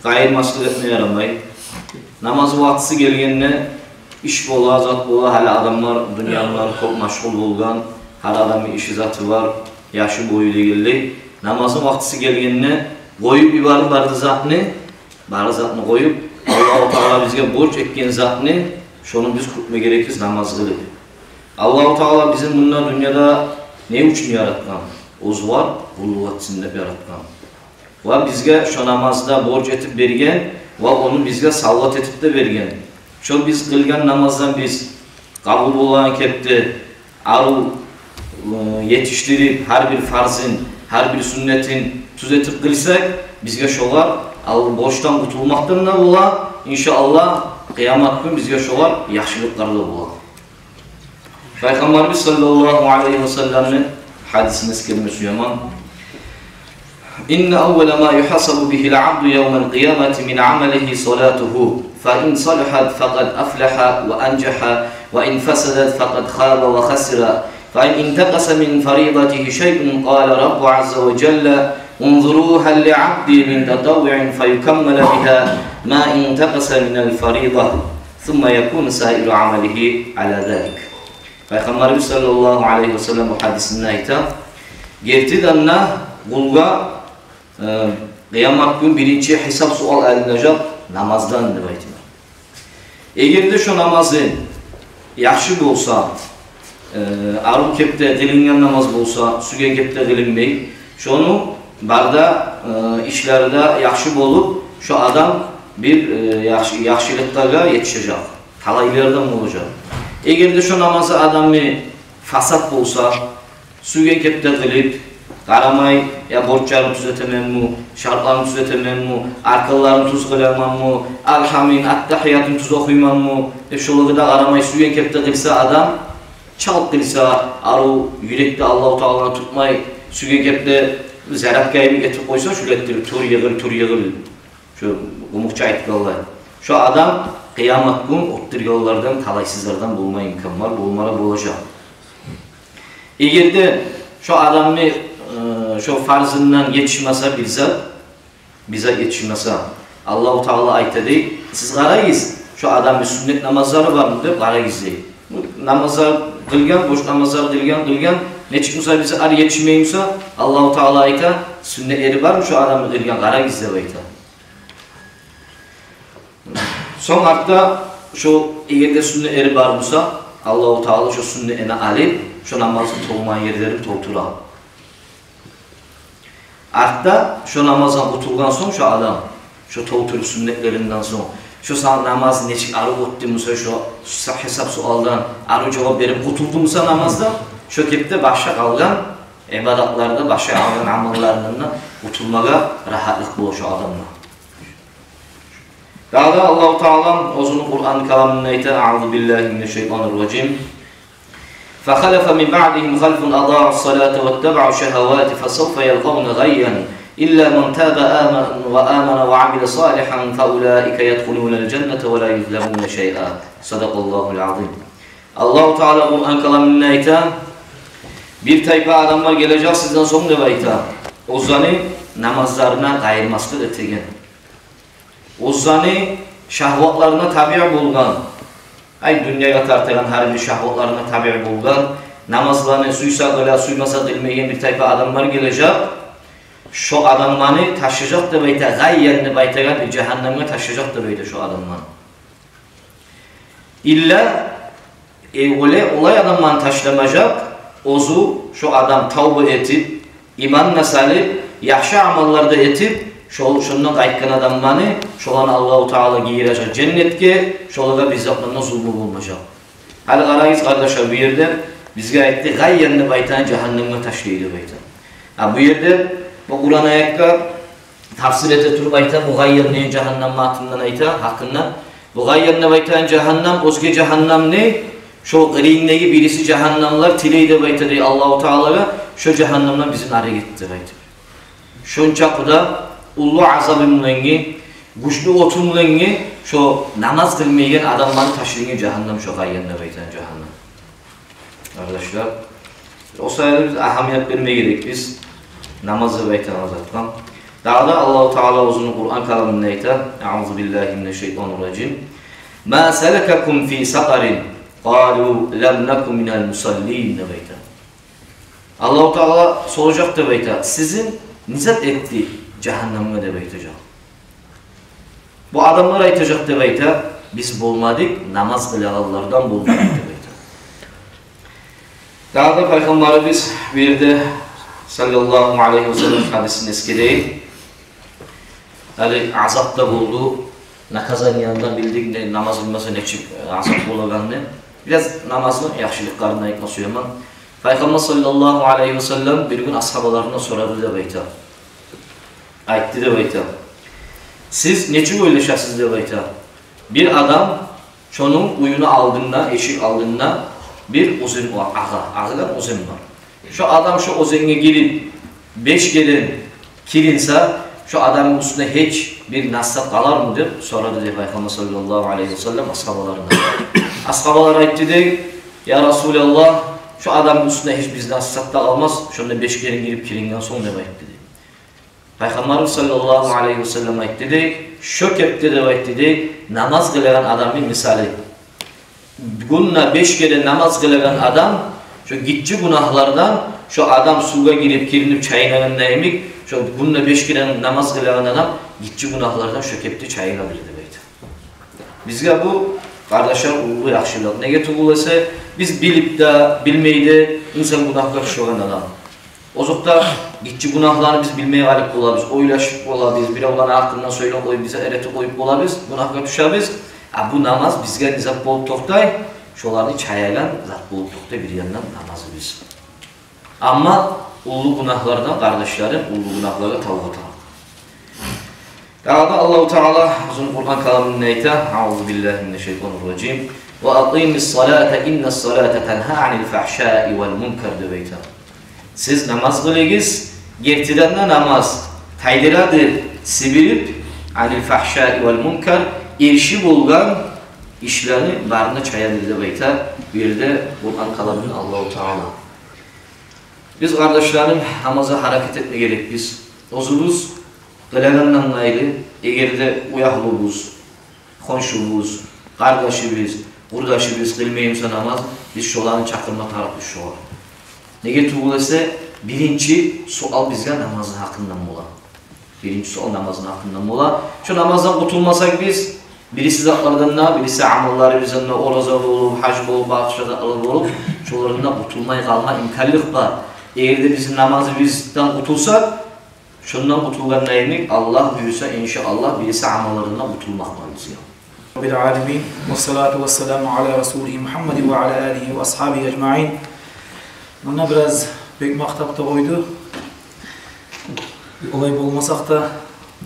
Къайырмаслыкъ этме ярамай. Намаз вакътиси гелгенде иш бола, зат бола, гьали адамлар дюнья булан кёп машгъул болгъан, гьар адамны иши, заты бар, яшы, бою дегенлей. Намазны вакътиси гелгенде къоюп йиберип бары затны, бары затны къоюп, Аллагьу Таала бизге борч этген затны, шону биз кютме герекбиз намаз къылып. Аллагьу Таала бизин мунда дюньяда не учун яратгъан? Оьзюне къуллукъ этсин деп яратгъан. Ва бизге шо намазны да борч этип берген, ва ону бизге савгъат этип де берген. Шо биз къылгъан намаздан биз къабул болгъан кепде, арив, э, етишдирип, гьар бир фарзын, гьар бир сюннетин тюз этип къылсакъ, бизге шолар ал борчдан къутулмакъдан да бола, иншааллагь, къыямат гюн бизге шолар яхшылыкълар да бола. Пайхаммарыбыз саллаллагьу алайгьи ва салламны гьадисин эсгерме сюемен. Инна аввала ма югьасабу бигьил абду явмал къиямати мин амалигьи салатугьу. Фа ин салахьат факъад афлагьа ва анжагьа, ва ин фасадат факъад хаба ва хасира. Фа ин интакъаса мин фаридатигьи шайъун, къала Раббу азза ва жалла: «Унзуру гьал ли абди мин татаввуъин фаюкаммила бигьа ма интакъаса минал фарида». Сумма якуну саиру амалигьи ала залик. Пайхаммарыбыз саллаллагьу алайгьи ва саллам бу гьадисинде айта: гертиден де къулгъа, э, къыямат гюн биринчи гьисап-суал алынажакъ намаздан деп айта. Эгер де шо намазы яхшы болса, э, арив кепде къылынгъан намаз болса, сюйген кепде къылынмай, шону бары да, э, ишлери де яхшы болуп, шо адам бир, э, яхшы, яхшылыкъгъа етишежек, талайлылардан болажакъ. Эгер де шо намазы адамны фасат болса, сюйген кепде къылып, къарамай, я борчларын тюз этеменми, шартларын тюз этеменми, арканларын тюз къыламанмы, алгьамын, аттагьиятын тюз охуйманмы деп, шолагъа да къарамай, сюйген кепде къылса адам, чалт къылса, арив юрекде Аллагьу Тааланы тутмай, сюйген кепде зарядка йимик этип къойса, шулай этдирип, тур йыгъыл, тур йыгъыл. Шо къумукъча айтгъанлай. Шо адам къыямат гюн оьттюргенлерден, талайсызлардан болма имкан бар, болма да болажакъ. Эгер де шо адамны, э, шо фарзындан етишмесе бир зат, бир зат етишмесе, Аллагьу Таала айта дей: «Сиз къарагъыз, шо адамны сюннет намазлары бармы?» — деп, «Къарагъыз», — дей. Бу намазлар къылгъан, борч намазлар къылгъан, къылгъан, нечик буса бир зат етишмей буса, Аллагьу Таала айта: «Сюннетлери бармы шо адамны къылгъан, къарагъыз», — деп айта. Сонг артда шо, эгер де сюннетлери бар буса, Аллагьу Таала шо сюннетлени алып, шо намазны толмагъан ерлерин толтура. Артда шо намаздан къутулгъан сонг шо адам, шо толтуруп сюннетлеринден сонг, шо са-, намазны нечик арив оьтдю буса, шо са-, гьисап-суалдан арив жавап берип къутулду буса намазда, шо кепде башгъа къалгъан ибадатларда, башгъа къалгъан амалларындан да къутулмагъа рагьатлыкъ бола шо адамгъа. Дагъы да Аллагьу Таала оьзюню Къуран каламында айта: أعوذ بالله من الشيطان الرجيم. فخلف من بعدهم خلف أضاعوا الصلاة واتبعوا الشهوات فسوف يلقون غيا إلا من تاب آمن وآمن وعمل صالحا فأولئك يدخلون الجنة ولا يظلمون شيئا. صدق الله العظيم. Аллагьу Таала Къуран каламында айта: бир тайпа адамлар гележек сизден сонг деп айта, оьзлени намазларына къайырмаслыкъ этеген, оьзлени шагьватларына табиъ болгъан, ай, дюньягъа тартагъан гьар бир шагьватларына табиъ болгъан, намазланы сюйсе къыла, сюймесе къылмайгъан бир тайпа адамлар гележек. Шо адамланы ташлажакъ деп айта, гъайян деп айтагъан бир жагьаннамгъа ташлажакъ деп айта шо адамланы. Илла, э, олай, олай адамланы ташламажакъ, оьзю шо адам тавба этип, иман да салып, яхшы амаллар да этип, шо, шондан къайтгъан адамланы, шоланы Аллагьу Таала гийирежек женнетге, шолагъа бир затдан да зулму болмажакъ. Гьали къарагъыз, къардашлар, бу ерде бизге айтды, гъайян деп айтагъан жагьаннамгъа ташлай деп айта. А бу ерде бу Къуран аятгъа тафсир эте туруп айта, бу гъайян деген жагьаннамны атындан айта, гьакъындан. Бу гъайян деп айтагъан жагьаннам, оьзге жагьаннам не? Шо къырыйындагъы бириси жагьаннамлар тилей деп айта дей Аллагьу Таалагъа, шо жагьаннамдан бизин арек эт деп айта. Шончакъы да уллу азабы булангъы, гючлю оту булангъы шо намаз къылмайгъан адамланы ташлайгъан жагьаннам, шо гъайян деп айтагъан жагьаннам. Къардашлар, о саялы биз агьамият берме герекбиз намаз деп айтагъан затгъа. Дагъы да Аллагьу Таала оьзюню Къуран каламында айта: أعوذ بالله من الشيطان الرجيم. ما سلككم في سقر؟ قالوا لم نك من المصلين деп айта. Аллагьу Таала соражакъ деп айта: сизин не зат элтди жагьаннамгъа деп айтажакъ. Бу адамлар айтажакъ деп айта: биз болмадыкъ, намаз къылагъанлардан болмадыкъ деп айта. Дагъы да Пайхаммарыбыз бу ерде, саллаллагьу алайгьи ва саллам, гьадисин эсгерейик. Гьали азап да болду, наказаниедан билдик де, намаз къылмаса нечик, э, азап болагъанны. Бираз намазны яхшылыкъларын айтма сюемен. Пайхаммар, саллаллагьу алайгьи ва саллам, бир гюн асгьабаларына сорады деп айта. Айтды деп айта: сиз нечик ойлашасыз деп айта. Бир адам, шону уьюню алдында, эшик алдында бир оьзен бар, агъа, агъагъан оьзен бар. Шо адам шо оьзенге гирип, беш керен киринсе, шо адамны уьстюнде гьеч бир нас зат къалармы деп сорады дей Пайхаммар, саллаллагьу алайгьи ва саллам, асгьабаларына. Асгьабалар айтды дей: я Расулаллагь, шо адамны уьстюнде гьеч бир нас зат да къалмас, шонда беш керен гирип киринген сонг, деп айтды дей. Пайхаммарыбыз, саллаллагьу алайгьи ва саллам, айтды дей: шо кепде, деп айтды дей, намаз къылагъан адамны мисалы. Гюнде беш керен намаз къылагъан адам, шо гиччи гюнагьлардан, шо адам сувгъа гирип, киринип, чайынагъанда йимик, шо гюнде беш керен намаз къылагъан адам гиччи гюнагьлардан шо кепде чайынадыр деп айта. Бизге бу, къардашлар, уллу яхшылыкъ. Неге тюгюл эсе, биз билип де, билмей де инсан гюнагьгъа тюшеген адам. Озокъда, гиччи гюнагьланы биз билмей къалып болабыз, ойлашып болабыз, биревлени гьакъында сёйлеп къоюп, биз эретип къоюп болабыз, гюнагьгъа тюшебиз. А бу намаз бизге не зат болуп токътай? Шоланы чаягъан зат болуп токътай бир яндан намазыбыз. Амма уллу гюнагьлардан, къардашларым, уллу гюнагьлагъа тавба тарыкъ. Дагъы да Аллагьу Таала оьзюню Къуран каламында айта: أعوذ بالله من الشيطان الرجيم. وأقيموا الصلاة إن الصلاة تنهى عن الفحشاء والمنكر деп айта. Сиз намаз къылыгъыз, гертиден де намаз тайдырадыр, сибирип, عن الفحشاء والمنكر, эрши болгъан ишлени барын да чаядыр деп айта бу ерде Къуран каламында Аллагьу Таала. Биз, къардашларым, намазгъа гьаракат этме герекбиз. Оьзюбюз къылагъандан къайры, эгер де уьягьлюбюз, хоншубуз, къардашыбыз, къурдашыбыз къылмай буса намаз, биз шоланы чакъырма тарыкъбыз шогъар. Неге тюгюл эсе, биринчи суал бизге намазны гьакъындан бола. Биринчи суал намазны гьакъындан бола. Шо намаздан къутулмасакъ биз, бириси затлардан да, бириси амалларыбыздан да, ораза болуп, гьаж болуп, башгъа затлар болуп, шолардан да къутулмай къалма имканлыкъ бар. Эгер де бизин намазыбыздан къутулсакъ, шондан къутулгъанда йимик, Аллагь буюрса, иншааллагь, бириси амаллардан да къутулмакъ бар бизге. رب العالمين، والصلاة والسلام على رسوله محمد وعلى آله وأصحابه أجمعين. Муна бираз бек макътап да къойду. Олай болмасакъ да,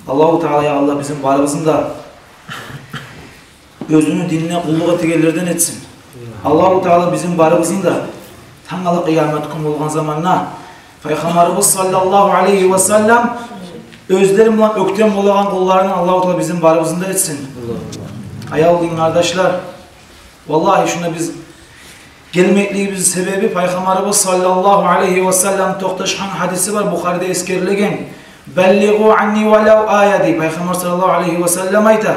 Аллагьу Таала, я Аллагь, бизин барыбызны да оьзюню динине къуллукъ этегенлерден этсин. Аллагьу Таала бизин барыбызны да тангала къыямат гюн болгъан заманда Пайхаммарыбыз саллаллагьу алайгьи ва саллам оьзлери булан оьктем болагъан къулларындан Аллагьу Таала бизин барыбызны да этсин. Аявлу дин къардашлар, валлагьи, шунда биз гелмеклигибизни себеби Пайхаммарыбыз саллаллагьу алайгьи ва саллам токъташгъан гьадиси бар, Бухариде эсгерилеген. «Баллигъу анни валав ая», — дей Пайхаммар саллаллагьу алайгьи ва саллам, айта: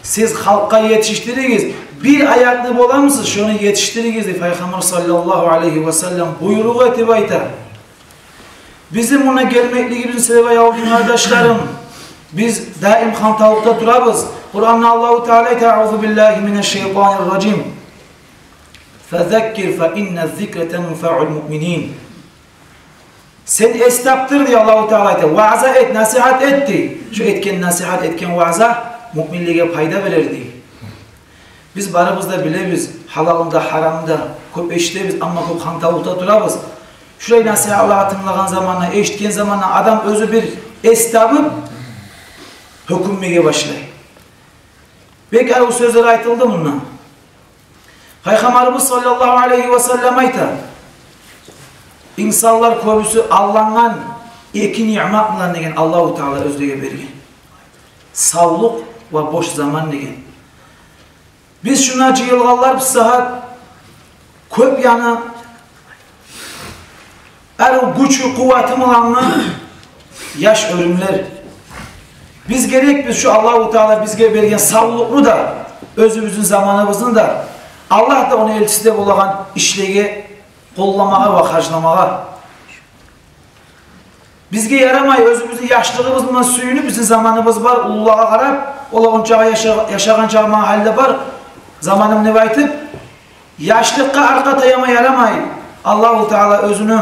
«Сиз халкъгъа етишдиригиз, бир аятны боламысыз, шону етишдиригиз», — дей Пайхаммар саллаллагьу алайгьи ва саллам, буйрукъ этип айта. Бизин мунда гелмеклигибизни себеби, аявлу дин къардашларым, биз даим хантавлукъда турабыз. Къуранда Аллагьу Таала айта: «Аузу биллагьи минаш шайтанир ражим. Фазаккир фа инна зикра танфаул муъминин». Сен эс тапдыр, дей Аллагьу Таала, айта, ваъза эт, насигьат эт, дей. Шо этген насигьат, этген ваъза муъминлеге пайда берер, дей. Биз барыбыз да билебиз, гьалалны да, гьарамны да кёп эшитебиз, амма кёп хантавлукъда турабыз. Шулай насигьатлагъа тынглагъан заманда, эшитген заманда адам оьзю бир эс табып, гьёкюнмеге башлай. Бек арив сёзлер айтылды мунда. Пайхаммарыбыз саллаллагьу алайгьи ва саллам айта: «Инсанлар кёбюсю аллангъан эки ниъмат булан, — деген, — Аллагьу Таала оьзлеге берген: савлукъ ва бош заман», — деген. Биз шунда жыйылгъанлар бу сагьат кёп яны арив гючю, къуваты булангъы яш оьрюмлер. Биз герекбиз шу Аллагьу Таала бизге берген савлукъну да, оьзюбюзню заманыбызны да, Аллагь да, ону элчиси де болагъан ишлеге къолламагъа ва харжламагъа. Бизге ярамай оьзюбюзню яшлыгъыбыз булан сююнюп, бизин заманыбыз бар, уллулагъа къарап, олар ончагъа яша-, яшагъан чагъы магьалда бар заманым деп айтып, яшлыкъгъа аркъа таяма ярамай. Аллагьу Таала оьзюню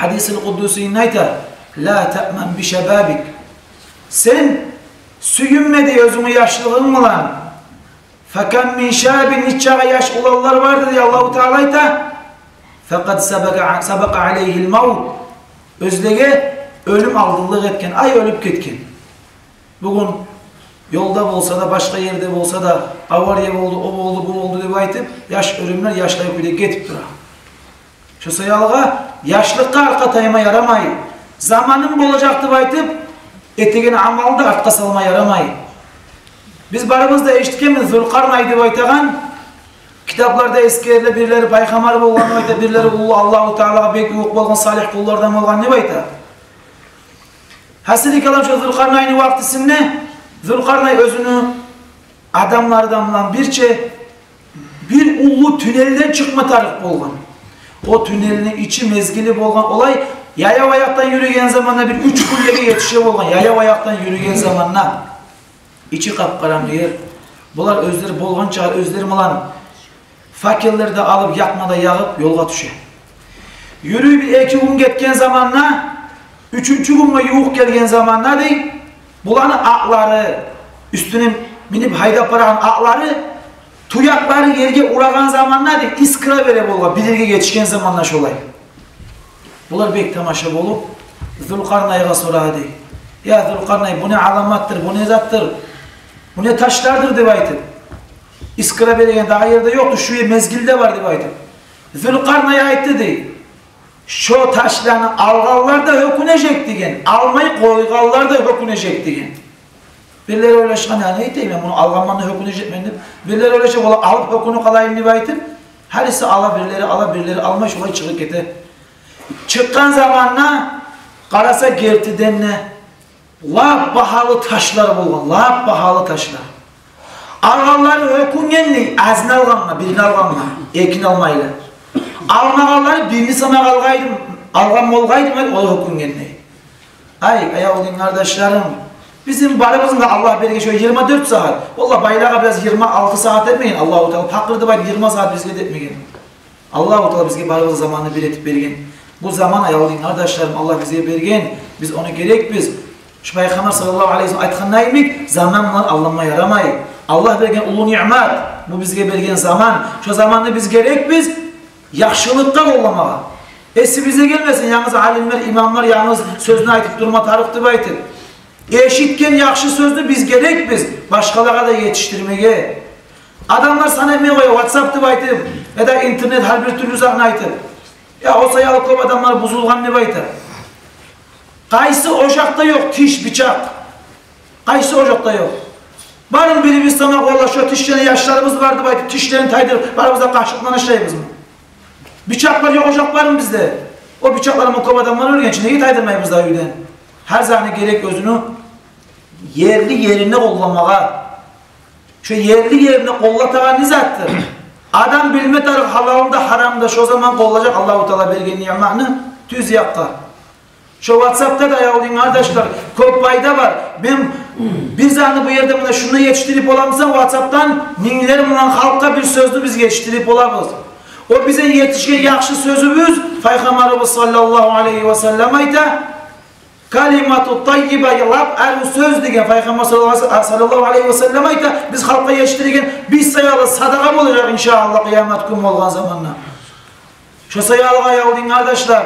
гьадисил къуддусийинде айта: «Ла таъман би шабабик». Сен сююнме, дей, оьзюнгню яшлыгъынг булан. «Факам мин шабин», нечакъы яш уланлар бардыр, дей Аллагьу Таала, айта, «факъад сабакъа, сабакъа алайгьил мавт». Оьзлеге оьлюм алдынлыкъ этген, ай, оьлюп гетген. Бугюн ёлда болса да, башгъа ерде болса да, авария болду, о болду, бу болду деп айтып, яш оьрюмлер яшлай кюйде гетип тура. Шо саялы яшлыкъгъа аркъа таяма ярамай. Заманым болажакъ деп айтып, этеген амалны да артгъа салма ярамай. Биз барыбыз да эшитгенбиз Зулкъарнай деп айтагъан, китапларда эсгериле, бирлери пайхаммар болгъанын айта, бирлери уллу, Аллагьу Таалагъа бек ювукъ болгъан салигь къуллардан болгъан деп айта. Гьасили калам, шо Зулкъарнайны вакътисинде Зулкъарнай оьзюню адамлардан булан бирче бир уллу тюнелден чыкъма тарыкъ болгъан. О тюнелни ичи мезгили болгъан олай, яяв аякъдан юрюген заманда бир уьч гюнлеге етише болгъан, яяв аякъдан юрюген заманда. Ичи къап-къарангы ер. Булар оьзлер болгъанча, оьзлер булан факеллер де алып, якъма да ягъып, ёлгъа тюше. Юрюй бир-эки гюн гетген заманда, уьчюнчю гюнге ювукъ гелген заманда, дей, буланы атлары, уьстюне минип гьайдап барагъан атлары, туякълары ерге урагъан заманда, дей, искра бере болгъан, бир ерге етишген заманда шолай. Булар бек тамаша болуп, Зулкъарнайгъа сорай, дей: «Я Зулкъарнай, бу не аламатдыр, бу не затдыр, бу не ташлардыр?» — деп айтып. Искра береген дагъы ерде ёкъду, шу мезгилде бар деп айтып. Зулкъарнай айтды, дей: «Шо ташланы алгъанлар да гьёкюнежек, — деген, — алмай къойгъанлар да гьёкюнежек», — деген. Бирлери ойлашгъан: «Я не этейим мен, муну алгъанман да гьёкюнежекмен», — деп. Бирлери ойлаша: «Олар алып гьёкюнюп къалайым», — деп айтып. Гьариси ала, бирлери ала, бирлери алмай, шолай чыгъып гете. Чыкъгъан заманда къараса, гертиден де лап багьалы ташлар болгъан, лап багьалы ташлар. Алгъанлары гьёкюнген, дей, азын алгъангъа, бирин алгъангъа, экин алмайлы. Алмагъанлары бирин санап алгъайдым, алгъан болгъайдым, ол гьёкюнген, дей. Ай, аявлу дин къардашларым, бизин барыбызны да Аллагь берген шо йигирма дёрт сагьат. Валлагь, байлагъа бираз йигирма алты сагьат этмеген Аллагьу Таала, пакъыр деп айтып, йигирма сагьат бизге де этмеген. Аллагьу Таала бизге барыбызгъа заманны бир этип берген. Бу заман, аявлу дин къардашларым, Аллагь бизге берген. Биз ону герекбиз. Шо Пайхаммар саллаллагьу алайгьи ва саллам айтгъаны йимик, заман булан алданма ярамай. Аллагь берген уллу ниъмат, бу бизге берген заман. Шо заманны биз герекбиз яхшылыкъгъа къолламагъа. Эсибизге гелмесин, янгыз алимлер, имамлар янгыз сёзню айтып турма тарыкъ деп айтып. Эшитген яхшы сёзню биз герекбиз башгъалагъа да етишдирмеге. Адамлар сан этмей къоя, WhatsApp деп айтып, яда интернет, гьар бир тюрлю затны айтып. Я, о саялы кёп адамлар бузулгъан деп айта. Къайсы ожакъда ёкъ тиш, бичакъ? Къайсы ожакъда ёкъ? Барын бирибиз тамакъ, валлагь, шо тишлени яшларыбыз бар деп айтып, тишлерин тайдырып, барыбыз да къашыкъ булан ашайбызмы? Бичакълар ёкъ ожакъ бармы бизде? О бичакълар булан кёп адамлар оьлген чи, неге тайдырмайбыз да уьйден? Гьар затны герек оьзюню ерли-ерине къолламагъа. Шо ерли-ерине къоллатагъан не затдыр? Адам билме тарыкъ гьалалны да, гьарамны да, шо заман къоллажакъ Аллагьу Таала берген ниъматны тюз якъгъа. Шо WhatsApp-да да, аявлу дин къардашлар, кёп пайда бар. Мен бир затны бу ерде муна шунда етиштирип боламысан, WhatsApp-дан минглер булан халкъгъа бир сёзню биз етиштирип болабыз. О бизге етишген яхшы сёзюбюз, Пайхаммарыбыз саллаллагьу алайгьи ва саллам айта, «Калимату таййиба», лап арив сёз деген, Пайхаммар саллаллагьу алайгьи ва саллам айта, биз халкъгъа етиштиреген, биз саялы садагъа болажакъ, иншааллагь, къыямат гюн болгъан заманда. Шо саялы, аявлу дин къардашлар,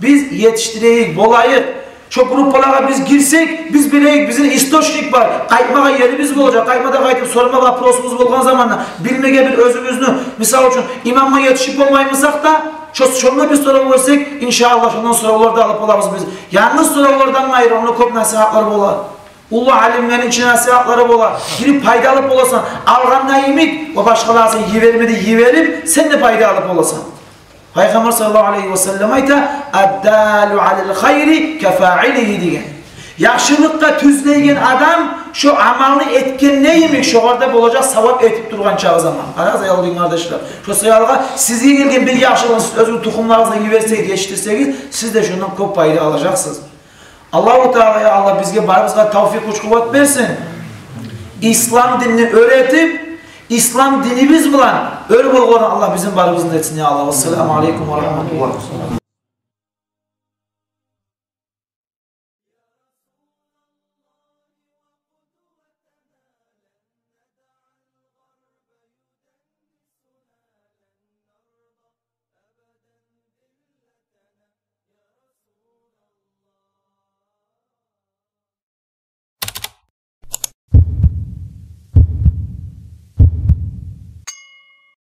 биз етиштирейик, болайыкъ. Шо группалагъа биз гирсек, биз билейик, бизин источник бар. Къайтмагъа ерибиз болажакъ. Къайтма да къайтып сорама вопросубуз болгъан заманда, билмеге бир оьзюбюзню, мисал учун, имамгъа етишип болмаймысакъ да, шо, шонда биз сорав берсек, иншааллагь, шондан соравлар да алып болабыз биз. Янгыз соравлардан къайры, онда кёп насигьатлар бола. Уллу алимлени чи насигьатлары бола. Гирип пайда алып боласан. Алгъанда йимик, о башгъаланы йиберме де йиберип, сен де пайда алып боласан. Пайхаммар саллаллагьу алайгьи ва саллам айта: «Аддаллу алал хайри кафаилигьи», – деген. Яхшылыкъгъа тюзлейген адам шо амалны этгенде йимик, шогъар да болажакъ савап этип тургъан чагъы заман. Къарагъыз, аявлу дин къардашлар. Шо саялы сизге гелген бир яхшылыкъны сиз оьзюгюзню тухумларыгъызгъа йиберсегиз, етиштирсегиз, сиз де шондан кёп пайда алажакъсыз. Аллагьу Таала, я Аллагь, бизге барыбызгъа тавфикъ, гюч, къуват берсин. Ислам динни уьйретип, ислам динибиз булан оьр болгъан Аллагь бизин барыбызны да этсин, я Аллагь. Ассаламу алайкум ва рагьматуллагь.